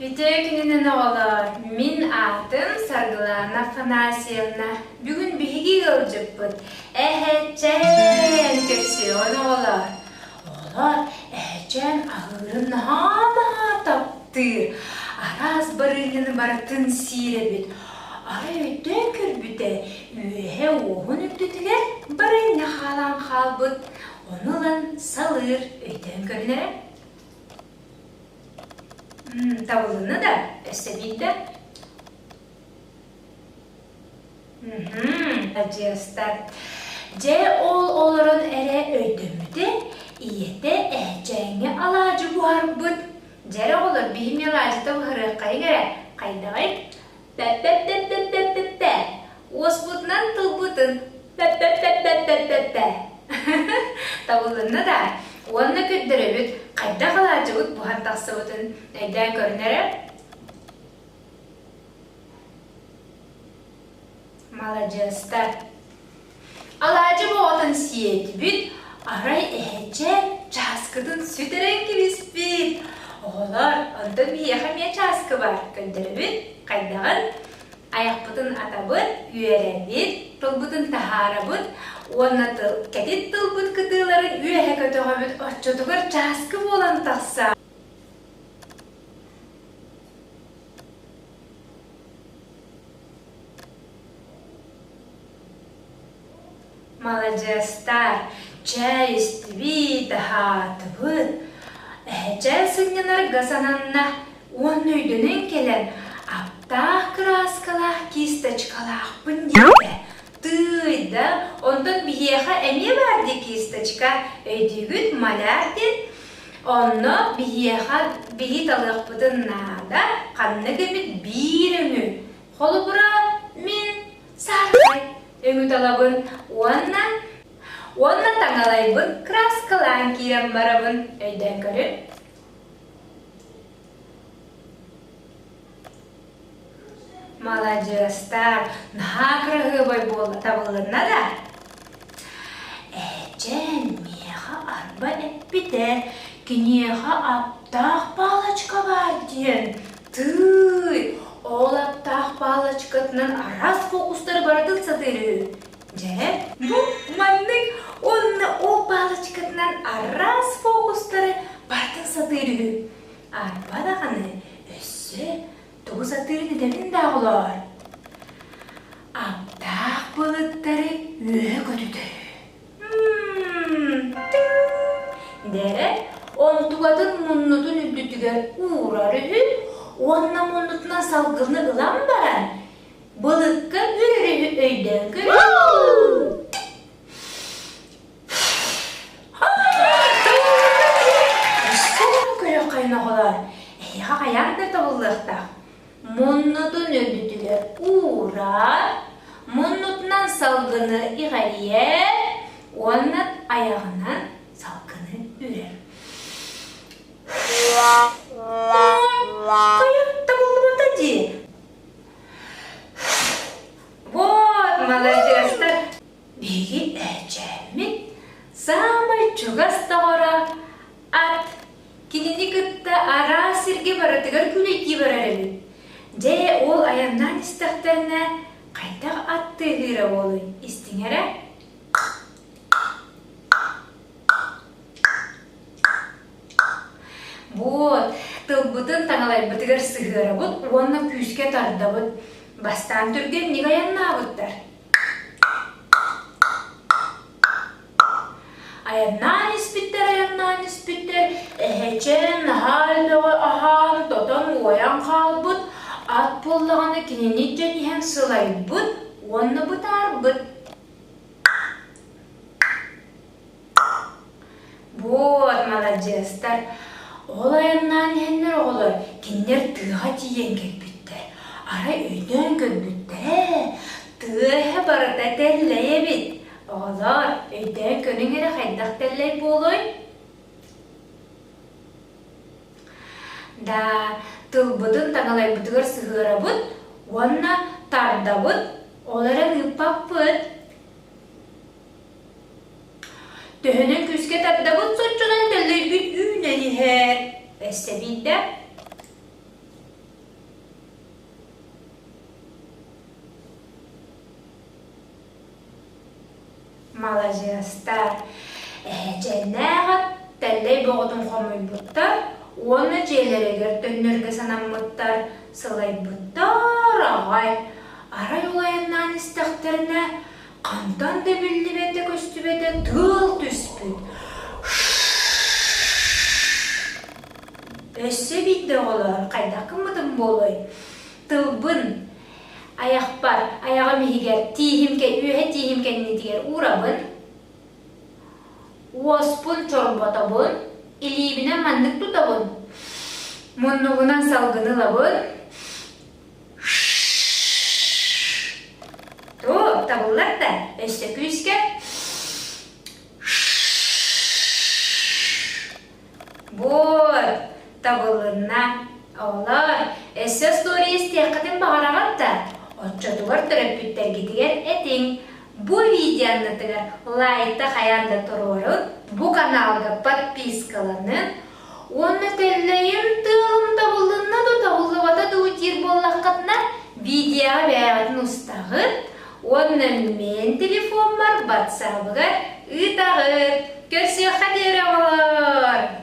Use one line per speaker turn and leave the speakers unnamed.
Үтүө күнүнэн оҕолоор! Мин аатым Саргылаана Афанасьевна. Бүгүн биһиги ыалдьыппыт Эһэчээн көрсүөҕүн оҕолоор. Оҕолор Эһэчээн аһыырын наһаа-наһаа таптыыр. Араас барыынньаны барытын сиир эбит. Арай өйдөөн көрбүтэ, үөһэ уоһун үрдүтүгэр барыынньа хаалан хаалбыт. Ону ылан салыыр өйдөөн көрүнэрэ. Табылынна да, өссө биирдэ. Адьыастар. Дьэ ол олорон эрэ өйдөммүтэ, ийэтэ эһэчээҥҥэ алаадьы буһарбыт. Дьэ эрэ оҕолор, биһи алаадьыта буһарыаххайыҥ эрэ, хайдаҕый? Пэп-пэп-пэп-пэп-пэп-пэп. Уоспутунан тылбытын пэп-пэп-пэп-пэп-пэп-пэп. Табылынна да, уонна көрдөрөбүт, хайдах алаадьыбыт буһан тахсыбытын өйдөөн көрүн эрэ. Маладьыастар. Алаадьы боҕотун сиэтибит, арай эһэчэ чааскытын сүтэрэн кэбиспит. Оҕолор, онтон биһиэхэ эмиэ чааскы бар, көрдөрөбүт, хайдаҕын? Айахпытын атабыт, үөрэбит, тылбытын таһаарабыт уонна тыл, кэтит тылбыт кытыыларын үөһэ көтөҕөбүт, оччотугар чааскы буолан тахсар. Маладьыастар, чэй истибит, аһаатыбыт. Эһэчээн сынньанарга сананна уонна өйдөнөн кэлэн, аптаах кырааскалаах кисточкалаахпын диэтэ. Тыый да, онтон биһиэхэ эмиэ баар дии кисточка, өйдүүгүт маляр диэн. Онно биһиэхэ биһи талыахпытын наада, ханнык эмит биир өҥү. Холобура, мин саархай өҥү талабын уонна уонна таҥалайбын краскалаан киирэн барабын. Өйдөөн көрүҥ. Маладьыастар, наһаа кыраһыабай буолла табылынна да? Эчэн миэхэ арба эппитэ, киниэхэ аптаах палочка баар диэн. Тыый, ол аптаах палочкатынан араас фокустары барытын сатыыр үһү. Дьэ, бу маннык уонна ол палочкатынан араас фокустары барытын сатыыр үһү. Арба даҕаны өссө тугу сатыырын этэбин да оҕолоор? Аптаах былыттары үөһэ көтүтэр. Дэрэ онтугатын муннутун үрдүтүгэр уурар үһү уонна муннутунан салгыны ылан баран былыкка үрэр үһү өйдөөн көрөр. Көрүөххэйин оҕолоор, эһиэхэ хайаан да табыллыахтаах. Муннутун үрдүтүгэр уурар, муннутунан салгыны иҕэрийэр уонна айаҕынан салгыны үрэр. Хайа табыллыбата дии. Вот, маладьыастар! Биһиги ээчээммит саамай чугас доҕоро ат. Кинини кытта араас сиргэ барытыгар күлэйдии барар эбит. Дьэ, ол айаннаан истэхтэринэ хайдах ат тыаһыыра буолуй, истиҥ эрэ. Вот, тылбытын таҥалайбытыгар сыһыарабыт уонна күүскэ тардабыт. Бастаан түргэнник айаннаабыттар. Айаннаан испиттэр, айаннаан испиттэр, эһэчээн наһаа элбэҕи аһаан, тотон уойан хаалбыт, ат буоллаҕына кинини дьэн иһэн сылайбыт уонна бытаарбыт. Вот, маладьыастар! Ол айаннаан иһэннэр оҕолор кинилэр тыаҕа тиийэн кэлбиттэр. Арай өйдөөн көрбүттэрэ, тыа эһэ барыта тэллэй эбит. Оҕолоор, өйдөөн көрүҥ эрэ хайдах тэллэй буолуой? Да, тылбытын таҥалайбытыгар сыһыарабыт уонна тардабыт, ол эрэн ыыппаппыт. Төһөнөн күүскэ тардабыт соччонон төллөйбүт үүнэн иһэр. Өссө биирдэ. Маладьыастар! Эһэчээннээх ат тэллэй боҕотун хомуйбуттар уонна дьиэлэригэр төннөргө санаммыттар, сылайбыттар аҕай. Арай ол айаннаан истэхтэринэ, хантан да биллибэтэ-көстүбэтэ тыал түспүт. Өссө биирдэ оҕолоор, хайдах гыммытым буолуой? Тылбын айахпар, айаҕым иһигэр, тииһим үөһэ тииһим кэннитигэр уурабын, уоспун чорботобун, илиибинэн маннык тутабын, муннубунан салгыны ылабын, Туох табыллар да, өссө күүскэ Буор, табылынна. Оҕолоор, өссө остуоруйа истиэххитин баҕараҕыт да, оччотугар төрөппүттэргитигэр этиҥ. Бу видеонытыгар лайкта хайаан да туруорун, бу каналга подпискаланын уонна тэллэйим тыалым табыллынна да табыллыбата дуу диир буоллаххытына, видеоҕа бэйэҕитин устаҕыт уонна мин телефоммар ватсабыгар ыытаҕыт. Көрсүөххэ диэри оҕолоор!